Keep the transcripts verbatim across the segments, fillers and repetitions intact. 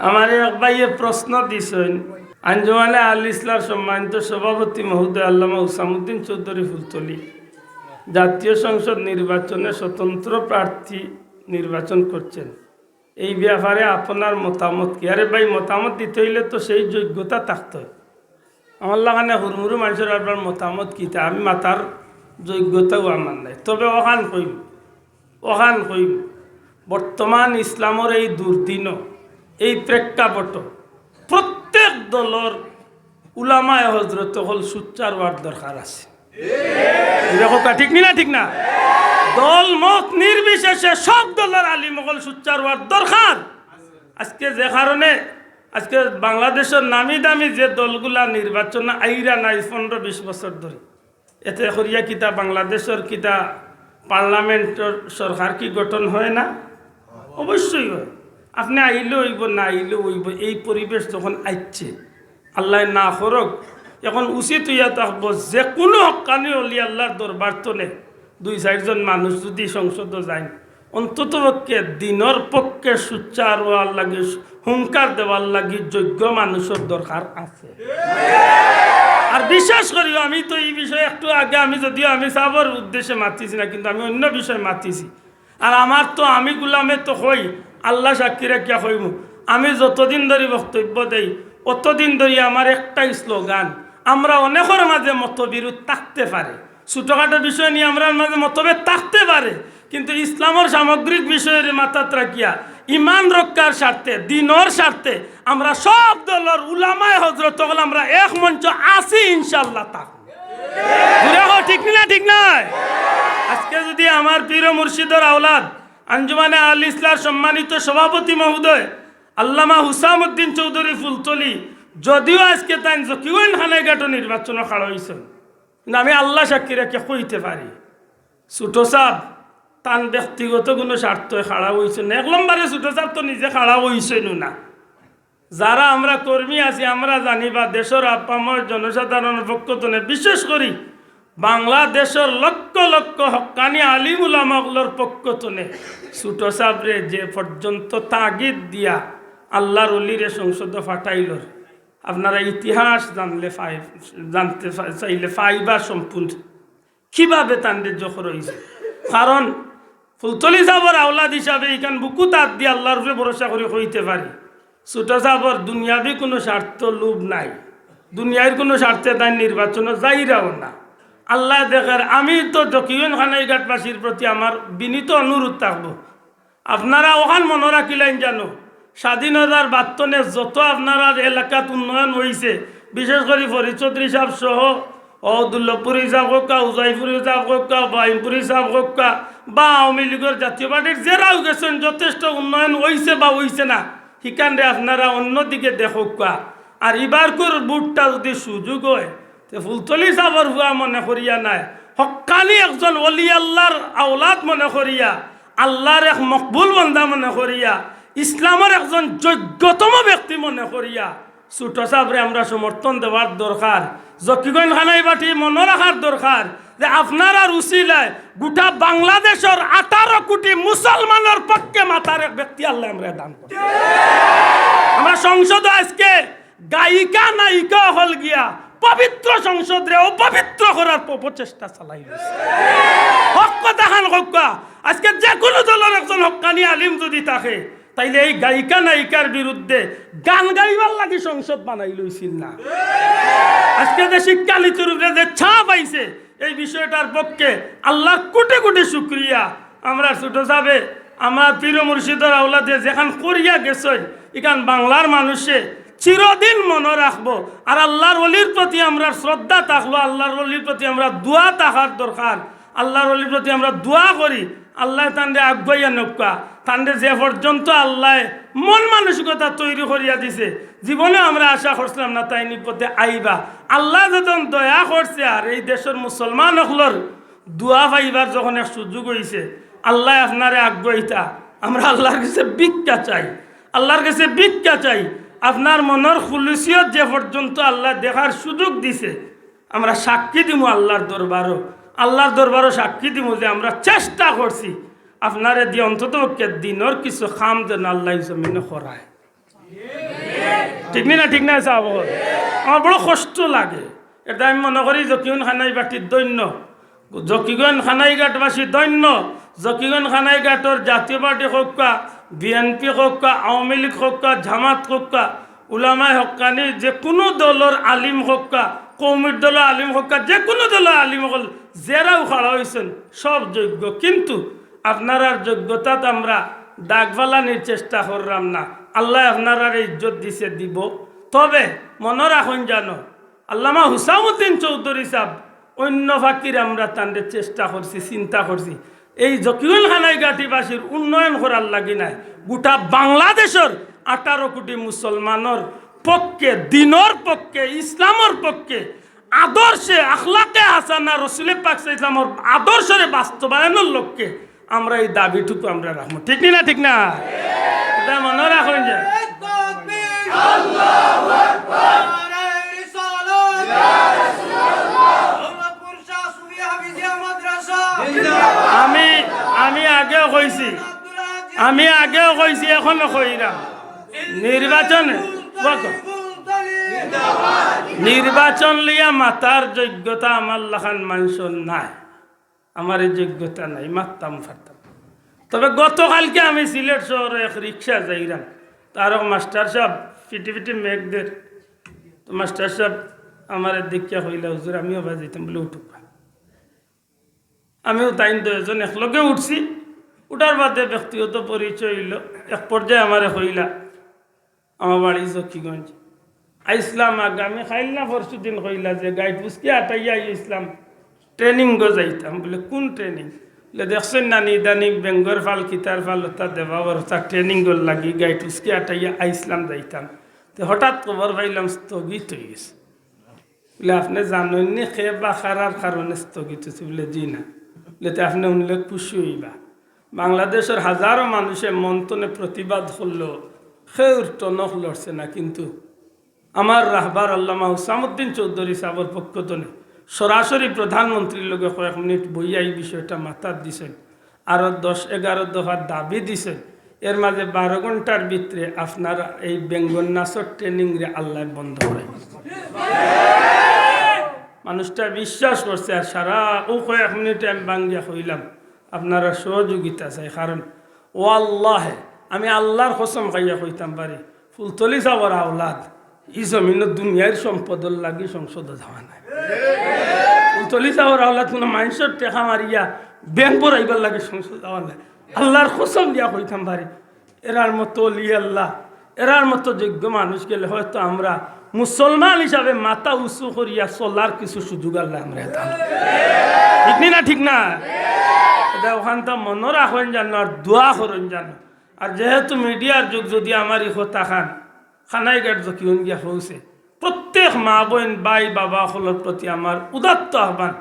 আমারে এক ভাইয়ে প্রশ্ন দিছইন, আঞ্জুমানে আল ইসলাহর সম্মানিত সভাপতি মহোদয় আল্লামা হুসামুদ্দিন চৌধুরী ফুলতলি জাতীয় সংসদ নির্বাচনে স্বতন্ত্র প্রার্থী নির্বাচন করছেন, এই ব্যাপারে আপনার মতামত কি? আরে ভাই, মতামত দিতে অইলে তো সেই যোগ্যতা থাকতে অয়। আমার লাখান হুরমুরু মানষর আপনার মতামত কিতা? আমি মাতার যোগ্যতাও আমার নাই। তবে অখান কইমু, অখান কইমু, বর্তমান ইসলামর এই দুর্দিন, এই প্রেক্ষাপট, প্রত্যেক দলর উলামায়ে হজরত অকল সোচ্চার অওয়ার দরকার আছে। ইটা কথা ঠিক নি না? ঠিক না? দল মত নির্বিশেষে সব দলর আলিম অকল সোচ্চার অওয়ার দরকার। আজকে যে কারণে আজকে বাংলাদেশর নামি দামি যে দলগুলা নির্বাচন আইরা নাই পনেরো বিশ বছর ধরি, এতে করিয়া কিতা বাংলাদেশর কিতা পার্লামেন্টর সরকার কি গঠন হয় না? অবশ্যই হয়। আপনে আইলে অইবো, না আইলে অইবো। এই পরিবেশ যখন আইছে, আল্লায় না করউক, এখন উচিত অইয়া থাকবো যে কুনু হক্কানি অলি আল্লার দরবার তনে দুই চাইরজন মানুষ যুদি সংসদো যাইন, অন্তত পক্ষে দিনর পক্ষে সোচ্চার অওয়ার লাগি, হুঙ্কার দেওয়ার লাগি যোগ্য মানষর দরকার আছে। আর বিশ্বাস করিও, আমি তো এই বিষয়ে একটু আগে, আমি যদিও আমি সাবর উদ্দেশ্যে মাতিছি না, কিন্তু আমি অন্য বিষয়ে মাতিছি। আর আমার তো, আমি গুলামে তো কই, আল্লা সাক্ষী রাখিয়া কইমু, আমি যতদিন ধরি বক্তব্য দেই, অতদিন ধরি আমার একটাই স্লোগান, আমরা অনেকর মাঝে মতবিরোধ থাকতে পারে, ছোটখাটো বিষয় নিয়া আমরার মাঝে মতভেদ থাকতে পারে, কিন্তু ইসলামর সামগ্রিক বিষয়রে মাথাত রাখিয়া ইমান রক্ষার স্বার্থে, দিনর স্বার্থে আমরা সব দলর উলামায়ে হজরত অকল আমরা এক মঞ্চ আছি, ইনশাআল্লাহ। তা জুরে কও, ঠিক নি না? ঠিক নায়? আজকে যুদি আমার পীর ও মুর্শিদর আওলাদ আঞ্জুমানে আল ইসলাহর সম্মানিত সভাপতি মহোদয় আল্লামা হুসামুদ্দিন চৌধুরী ফুলতলি, যদিও আজকে তাইন জকিগঞ্জ কানাইঘাটো নির্বাচনো খাড়া অইছইন, কিন্তু আমি আল্লা সাক্ষী রাখিয়া কইতে পারি, ছোট সাব তান ব্যক্তিগত কুনু স্বার্থে খাড়া অইছইন না। এক নম্বরে ছোট সাব তো নিজে খাড়া অইছইন না। যারা আমরা কর্মী আছি, আমরা জানি বা দেশর আপামর জনসাধারণর পক্ষ তনে, বিশেষ করি বাংলাদেশর লক্ষ লক্ষ হক্কানি আলিম উলামা অকলর পক্ষ তনে ছোট সাবরে যে পর্যন্ত তাগিদ দিয়া আল্লার অলিরে সংসদো ফাটাইলর, আপনারা ইতিহাস জানলে পাই-, জানতে চা-, চাইলে পাইবা সম্পূর্ণ কিভাবে তানরে জখর অইছে। কারণ ফুলতলি সাবর আওলাদ হিসাবে ইখান বুকুত আত দিয়া আল্লার উপরে ভরসা করি কইতে পারি, ছোট সাবর দুনিয়াবি কুনু স্বার্থ লোভ নাই, দুনিয়ার কুনু স্বার্থে তাইন নির্বাচনো যাইরাও না। আল্লায় দেখের। আমি তো জকিগঞ্জ কানাইঘাটবাসীর প্রতি আমার বিনীত অনুরোধ থাকবো, আপনারা অখান মনো রাখিলাইন জানো, স্বাধীনতার বাদ তনে যত আপনারার এলাকাত উন্নয়ন অইছে, বিশেষ করি ফরিদ চৌধুরী সাব সহ, অ দুর্লভপুরী সাব কউক্কা, উজাইপুরী সাব কউক্কা, বাইমপুরী সাব কউক্কা, বা আওয়ামী লীগর জাতীয় পার্টির যেরাও গেছইন, যথেষ্ট উন্নয়ন অইছে বা অইছে না, হিখানরে আপনারা অন্যদিকে দেখউক্কা। আর ইবারকুর ভোটটা যুদি সুযোগ অয়, তে ফুলতলি সাবর পুয়া মনে করিয়া নায়, হক্কানি একজন অলি আল্লার আওলাদ মনে করিয়া, আল্লার এক মকবুল বন্দা মনে করিয়া, ইসলামর একজন যোগ্যতম ব্যক্তি মনে করিয়া ছোট সাবরে আমরা সমর্থন দেওয়ার দরকার। জকিগঞ্জ কানাইঘাটবাসী মনো রাখার দরকার যে আপনারার উসিলায় গোটা বাংলাদেশর আঠারো কোটি মুসলমানর পক্ষে মাতার এক ব্যক্তি আল্লায় আমরারে দান করছে। আমরা সংসদো আজকে গায়িকা নায়িকা অকল গিয়া পবিত্র সংসদরে অপবিত্র করার প-, প্রচেষ্টা চালাইছে। হক কথাখান কউক্কা, আজকে যে কুনু দলর একজন হক্কানি আলিম যুদি থাকে, তাইলে এই গায়িকা নায়িকার বিরুদ্ধে গান গাইবার লাগি সংসদ বানাইল অইছিল না। আজকে যে শিক্ষানীতির উপরে যে ছাপ আইছে, এই বিষয়টার পক্ষে আল্লার কোটি কোটি শুকরিয়া। আমরার ছোট সাবে, আমরার পীর মুর্শিদর আওলাদে যেখান করিয়া গেছইন, ইখান বাংলার মানুষে চিরদিন মনো রাখবো। আর আল্লার অলির প্রতি আমরার শ্রদ্ধা থাকলো, আল্লার অলির প্রতি আমরার দোয়া থাকার দরকার। আল্লার অলির প্রতি আমরা দোয়া করি, আল্লায় তানরে আগুয়াইয়া নেউক্কা। তানরে যে পর্যন্ত আল্লায় মন মানসিকতা তৈরি করিয়া দিছে, জীবনে আমরা আশা করছিলাম না তাইন ই পথে আইবা। আল্লায় যখন দয়া করছে আর এই দেশর মুসলমান অকলর দোয়া পাইবার যখন এক সুযোগ অইছে, আল্লায় আপনারে আগুয়াইতা। আমরা আল্লার গেছে ভিক্ষা চাই, আল্লার গেছে ভিক্ষা চাই। আপনার মনর খুলুসিয়ত যে পর্যন্ত আল্লায় দেখার সুযোগ দিছে, আমরা সাক্ষী দিমু আল্লার দরবারো, আল্লার দরবারো সাক্ষী দিমু যে আমরা চেষ্টা করছি আপনারে দিয়া অন্তত পক্ষে দিনর কিছু কাম যেন আল্লায় জমিনো করায়। ঠিক নি না? ঠিক না, সাব অকল? আমার বড় কষ্ট লাগে। এটা আমি মনে করি জকিগঞ্জ কানাইঘাটবাসী ধন্য, জকিগঞ্জ কানাইঘাটবাসী ধন্য, জকিগঞ্জ কানাইঘাটর জাতীয় পার্টি কউক্কা, বিএনপি কউক্কা, আওয়ামী লীগ কউক্কা, জামাত কউক্কা, উলামায়ে হক্কানি, যে কুনু দলর আলিম কউক্কা, কওমির দলর আলিম কউক্কা, যে কুনু দলর আলিম অকল যেরাও খাড়া অইছইন, সব যোগ্য। কিন্তু আপনারার যোগ্যতাত আমরা দাগ ফালানির চেষ্টা কররাম না। আল্লায় আপনারারে ইজ্জত দিছে, দিবো। তবে মনো রাখইন জানো, আল্লামা হুসামুদ্দিন চৌধুরী সাব অইন্য ফাকির আমরা তানরে চেষ্টা করছি, চিন্তা করছি। এই জকিগঞ্জ কানাইঘাটবাসীর উন্নয়ন করার লাগি নায়, গুটা বাংলাদেশর আঠারো কুটি মুসলমানর পক্ষে, দিনর পক্ষে, ইসলামর পক্ষে, আদর্শে, আখলাকে হাসানা, রসুলে পাক সাল্লাল্লাহু আলাইহি ওয়াসাল্লামর আদর্শরে বাস্তবায়নর লক্ষ্যে আমরা এই দাবিটুকু আমরা রাখমু। ঠিক নি না? ঠিক না? এটা মনো রাখইন যে আমি, আমি আগেও কইছি, আমি আগেও কইছি, এখনো কইরাম। নির্বাচনে, নির্বাচন লইয়া মাতার যোগ্যতা আমার লাখান মানষর নাই, আমার এই যোগ্যতা নাই, মাততাম পারতাম। তবে গতকালকে আমি সিলেট শহরে এক রিক্সা যাইরাম, তার এক মাস্টার সাব ফিটি ফিটি মেঘ দের। তো মাস্টার সাব আমারে দেখিয়া কইলা, "হুজুর, আমিও বা যাইতাম।" বলে, "উঠুক।" আমিও তাইন দুইজন একলগে উঠছি। উঠার বাদে ব্যক্তিগত পরিচয় অইলো। এক পর্যায়ে আমারে কইলা, "আমার বাড়ি জকিগঞ্জ, আইছলাম আগামী কাইল না পরশু দিন, কইলা যে গাইট উসকি আটাইয়া আইছলাম, ট্রেনিং গো যাইতাম।" বলে, "কুন ট্রেনিং?" বলে, "দেখছইন না নি ইদানিং বেঙ্গর ফাল কিতার ফাল অতা দেবা অর, অতা ট্রেনিং গর লাগি গাইট উসকি আটাইয়া আইছলাম, যাইতাম।" তে হঠাৎ খবর পাইলাম স্থগিত অইগেছে। বলে, "আপনে জানইন নি কে বা কারার কারণে স্থগিত অইছে?" বলে, "জি না।" বলে, "তে আপনে হুনলে খুশি অইবা। বাংলাদেশর হাজারো মানষে মন থনে প্রতিবাদ করলো, কেউর টনক লড়ছে না, কিন্তু আমার রাহবার আল্লামা হুসামুদ্দিন চৌধুরী সাবর পক্ষ থনে সরাসরি প্রধানমন্ত্রীর লগে কয়েক মিনিট বইয়া এই বিষয়টা মাথাত দিছইন।" আরো দশ এগারো দফা দাবি দিছইন, এর মাঝে বারো ঘন্টার ভিতরে আপনারা এই বেঙ্গর নাচর ট্রেনিং রে আল্লায় বন্ধ করে। মানুষটা বিশ্বাস করছে, আর সারা ও কয়েক মিনিটে আমি বাঙ্গিয়া কইলাম, আপনারা সহযোগিতা চাই, কারণ ও আল্লাহে, আমি আল্লার কসম খাইয়া কইতাম পারি, ফুলতলি সাবর আওলাদ ই জমিনো দুনিয়ার সম্পদর লাগি সংসদো যাওয়া নায়। ফুলতলি সাবর আওলাদ কুনু মানষর টেকা মারিয়া ব্যাংক ভরাইবার লাগি সংসদো যাওয়া নায়। আল্লার কসম দিয়া কইতাম পারি, এরার মতো অলি আল্লাহ, এরার মতো যোগ্য মানুষ গেলে হয়তো আমরা মুসলমান হিসাবে মাথা উঁচু করিয়া চলার কিছু সুযোগ আল্লায় আমরারে দিতা। ঠিক নি না? ঠিক না? এটা অখানতা মনো রাখইন জানো, আর দোয়া করইন জানো। আর যেহেতু মিডিয়ার যুগ, যদি আমার ই কথাখান কানাইঘাট জকিগঞ্জ গিয়া পৌঁছে, প্রত্যেক মা বইন, ভাই, বাবা অকলর প্রতি আমার উদাত্ত আহ্বান,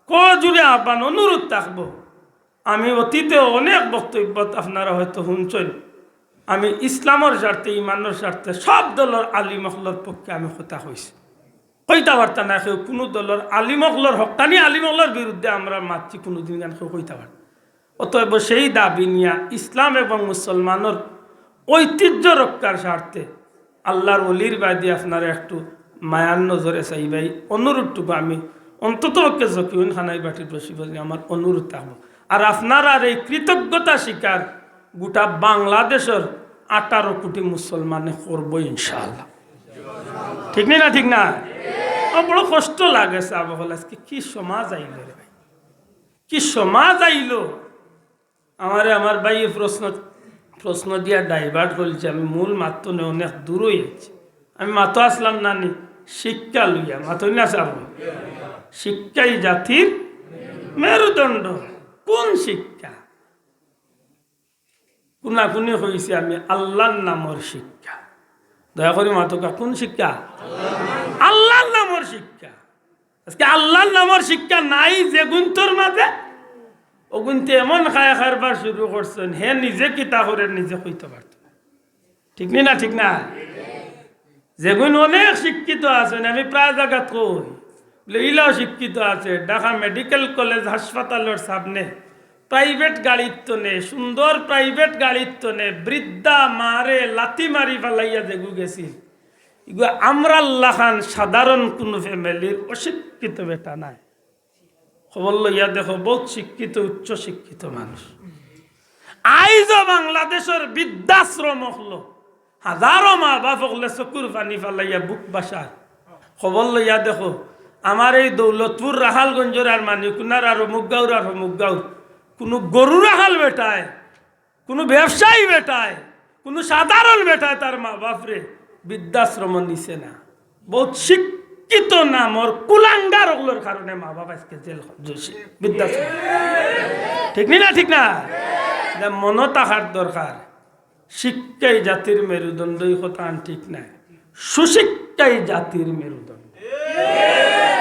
করজোড়ে আহ্বান, অনুরোধ থাকবো। আমি অতীতে অনেক বক্তব্যত আপনারা হয়তো হুনছইন, আমি ইসলামর স্বার্থে, ইমানর স্বার্থে সব দলর আলিম অকলর পক্ষে আমি কথা কইছি। কইতা পারতা না কেউ কুনু দলর আলিম অকলর, হক্কানি আলিম অকলর বিরুদ্ধে আমরা মাতছি, কুনুদিন গান কেউ কইতা পারতা। অতএব সেই দাবি নিয়া ইসলাম এবং মুসলমানর ঐতিহ্য রক্ষার স্বার্থে আল্লার অলির বায়দি আপনারা একটু মায়ার নজরে চাইবায়, অনুরোধটুকু আমি অন্তত পক্ষে জকিগঞ্জ কানাইঘাটবাসীর প্রতি আমার অনুরোধ থাকবো। আর আপনারার এই কৃতজ্ঞতা স্বীকার গুটা বাংলাদেশর আঠারো কুটি মুসলমানে করবো ইনশাআল্লাহ। ঠিক নি না? ঠিক না? আমার বড় কষ্ট লাগে সাব অকল, আজকে কি সমাজ আইলো রে ভাই, কি সমাজ আইলো। আমারে আমার ভাইয়ে প্রশ্ন, প্রশ্ন দিয়া divert করছে, আমি মূল মাত থনে অনেক দূর অইয়াছি। আমি মাতো আছলাম না নি, শিক্ষা লইয়া মাতো না চাব। শিক্ষাই জাতির মেরুদণ্ড। কোন শিক্ষা? কুনাকুনি কইছি আমি আল্লার নামর শিক্ষা। দয়া করি মাতউক্কা, কোন শিক্ষা? আল্লার নামর শিক্ষা। আজকে আল্লার নামর শিক্ষা নাই যেগুইন্তর মাঝে, অগুইন্তে এমন খায়া কারবার শুরু করছইন, হে নিজে কিতা করের নিজে কইতো পারতো না। ঠিক নি না? ঠিক না? যেগুইন অনেক শিক্ষিত আছইন, আমি প্রায় জাগাত কই, বলে, "ইলাও শিক্ষিত আছে, ঢাকা মেডিকেল কলেজ হাসপাতালর সামনে প্রাইভেট গাড়ির তনে, সুন্দর প্রাইভেট গাড়ির তনে বৃদ্ধা মারে লাথি মারি ফালাইয়া যেগু গেছিল।" ইগু আমরার লাখান সাধারণ কুনু ফ্যামিলির অশিক্ষিত বেটা নায়। খবর লইয়া দেখো, বউত শিক্ষিত, উচ্চ শিক্ষিত মানুষ। আইজও বাংলাদেশর বৃদ্ধাশ্রম অকলো হাজারো মা বাপ অকলে চকুর পানি ফালাইয়া বুক বাসার। খবর লইয়া দেখো, আমার এই দৌলতপুর রাখালগঞ্জর আর মানিকুনার আর অমুক গাঁওর আর অমুক গাঁওর কুনু গরু রাখাল বেটায়, কুনু ব্যবসায়ী বেটায়, কুনু সাধারণ বেটায় তার মা বাপরে বৃদ্ধাশ্রম নিছে না। বউত শিক্ষিত নামর কুলাঙ্গার অকলর কারণে মা বাপ আইজকে জেল, বৃদ্ধাশ্রম। ঠিক নি না? ঠিক না? ইটা মনো থাকার দরকার। শিক্ষাই জাতির মেরুদণ্ড, ই কথাখান ঠিক নায়। সুশিক্ষাই জাতির মেরুদণ্ড।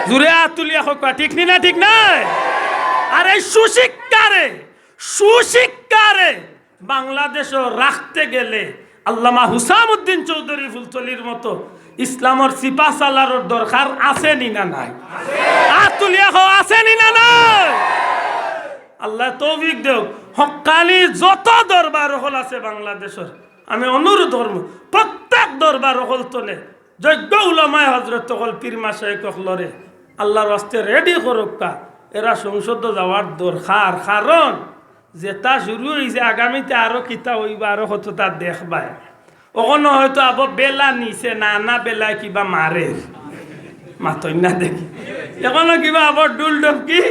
জুরে আত তুলিয়া কউক্কা, ঠিক নি না? ঠিক নায়? আর এই সুশিক্ষারে, সুশিক্ষারে বাংলাদেশো রাখতে গেলে আল্লামা হুসামউদ্দিন চৌধুরী ফুলতলির মতো ইসলামর সিপাহ সালারর দরকার আছে নি না নাই? আত তুলিয়া কও, আছে নি না নাই? আল্লায় তৌফিক দেউক। হক্কানি যত দরবার অকল আছে বাংলাদেশর, আমি অনুরোধ করমু, প্রত্যেক দরবার অকল তনে যোগ্য উলামায়ে হজরত অকল, পীর মাশায়েখ অকলরে আল্লার ওয়াস্তে রেডি করউক্কা। এরা সংসদো যাওয়ার দরকার, কারণ যেটা শুরু অইছে, আগামীতে আরো কিতা অইবা, আরো কততা দেখবায়। অখনো হয়তো আবো বেলা নিছে না, না বেলায় কিবা মারের, মাতইন না দেখি। অখনো কিবা আবো ঢুল ঢপকি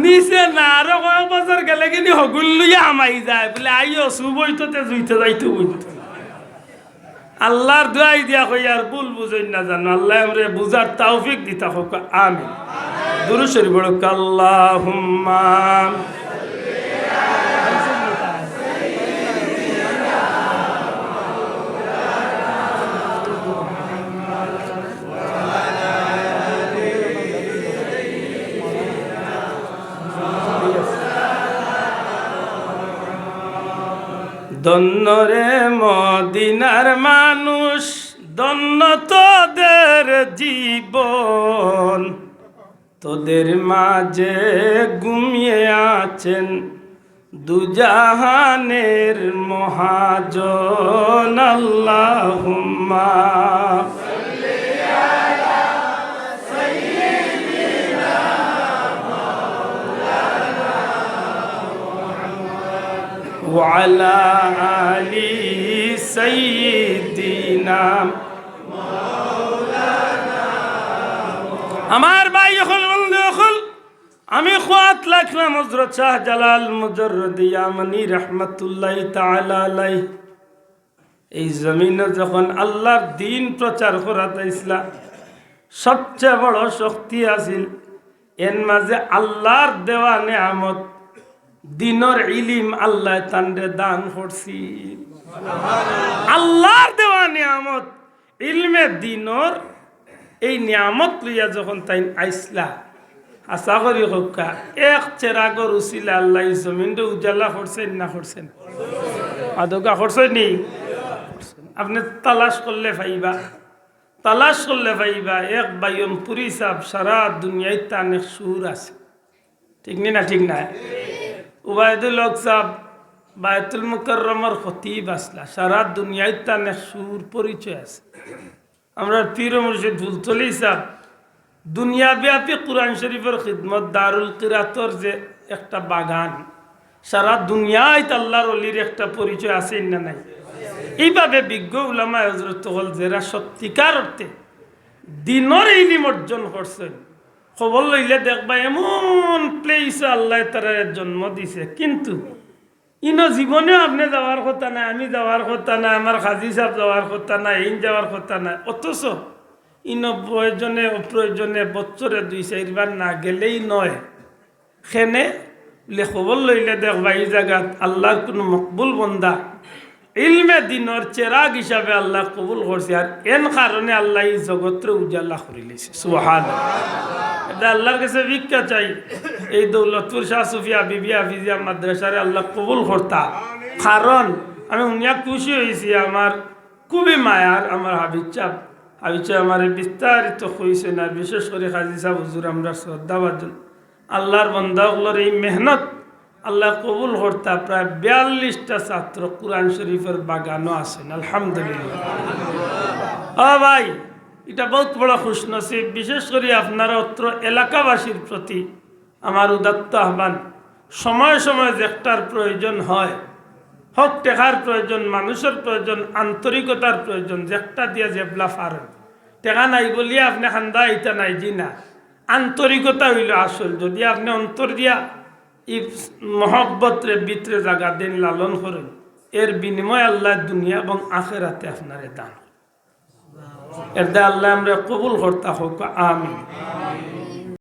নিছে না, আরো কয়েক বছর গেলে কিনি হগুল লইয়া হামাই যায়, বুলে, "আইও, সুব অইতো তে জুইতে যাইতো বইতো।" আল্লার দোয়াই দিয়া কইয়ার, ভুল বুঝইন না জানো, আল্লায় আমরারে বুঝার তৌফিক দিতা কউক্কা, আমিন। দুরূদ শরীফ পড়উক্কা, আল্লাহুম্মা। ধন্য রে মদিনার মানুষ, ধন্য তোদের জীবন। তোদের মাঝে ঘুমিয়ে আছেন দুজাহানের মহাজন। আল্লাহুম্মা। ওয়ালা আলি সাইয়্যিদিনা। আমার ভাই অকল, বন্ধু অকল, আমি কওয়াত লাগলাম হজরত শাহজালাল মুজাররদে ইয়ামানি রহমতুল্লাহি তাআলা আলাইহি এই জমিনো যখন আল্লার দ্বীন প্রচার করাত আইছলা, সবচেয়ে বড় শক্তি আছিল এন মাঝে আল্লার দেওয়া নিয়ামত, দ্বীনর ইলিম আল্লায় তানরে দান করছিল। আল্লার দেওয়া নিয়ামত, ইলমে দ্বীনর এই নিয়ামত লইয়া যখন তাইন আইছলা, আশা করি কউক্কা, এক চেরাগর উছিলা আল্লায় ই জমিনরে উজালা করছইন না করছইন? আদগা করছইন নি? আপনে তালাশ করলে পাইবা, তালাশ করলে পাইবা। এক বায়নপুরি সাব সারা দুনিয়াত তান এক সুর আছে। ঠিক নি না? ঠিক নায়? উবায়দুল হক সাব বায়তুল মুকাররমর খতিব আছলা, সারা দুনিয়াত তান এক সুর পরিচয় আছে। আমরার পীর ও মুর্শিদ ফুলতলি সাব দুনিয়াব্যাপী কোরআন শরীফর খিদমত, দারুল কিরাতর যে একটা বাগান, সারা দুনিয়াত আল্লার অলির একটা পরিচয় আছে না নাই? এইভাবে বিজ্ঞ উলামায়ে হজরত অকল যেরা সত্যিকার অর্থে দ্বীনর ইলিম অর্জন করছইন, খবর লইলে দেখবা এমন প্লেসো আল্লায় তারারে জন্ম দিছে, কিন্তু ইনো জীবনেও আপনে যাওয়ার কথা নায়, আমি যাওয়ার কথা নায়, আমার কাজী সাব যাওয়ার কথা নায়, এইন যাওয়ার কথা নায়। অথচ ইনো প্রয়োজনে অপ্রয়োজনে বছরে দুই চাইরবার না গেলেই নয়। কেনে? বুলে খবর লইলে দেখবা ই জাগাত আল্লার কুনু মকবুল বন্দা ইলমে দ্বীনর চেরাগ হিসাবে আল্লায় কবুল করছে, আর এন কারণে আল্লায় ই জগতরে উজালা করিলিছে। সুবহানাল্লাহ। ইটা আল্লার গেছে ভিক্ষা চাই, এই দৌলতপুর শাহ সুফি হাবিবি হাফিজিয়া মাদ্রাসারে আল্লায় কবুল করতা। কারণ আমি হুনিয়া খুশি অইছি, আমার খুবই মায়ার আমার হাফিজ সাব, হাফিজ সাব আমারে বিস্তারিত কইছইন, আর বিশেষ করি কাজী সাব হুজুর আমরার শ্রদ্ধাভাজন আল্লার বন্দা অকলর এই মেহনত আল্লায় কবুল করতা। প্রায় বিয়াল্লিশটা ছাত্র কোরআন শরীফর বাগানো আছইন, আলহামদুলিল্লাহ। ও ভাই, ইটা বউত বড় খুশনসিব। বিশেষ করি আপনারা অত্র এলাকাবাসীর প্রতি আমার উদাত্ত আহ্বান, সময় সময় যেকটার প্রয়োজন হয়, হক টেকার প্রয়োজন, মানুষর প্রয়োজন, আন্তরিকতার প্রয়োজন, যেকটা দিয়া যেবলা পারইন। টেকা নাই বলিয়া আপনে কান্দা ইতা নায়, জি না। আন্তরিকতা অইলো আসল। যদি আপনে অন্তর দিয়া ই মহব্বতরে ভিতরে জাগা দেইন, লালন করইন, এর বিনিময়ে আল্লায় দুনিয়া এবং আখেরাতে আপনারে দান। এরদায় আল্লায় আমরারে কবুল করতা হউক, আমিন।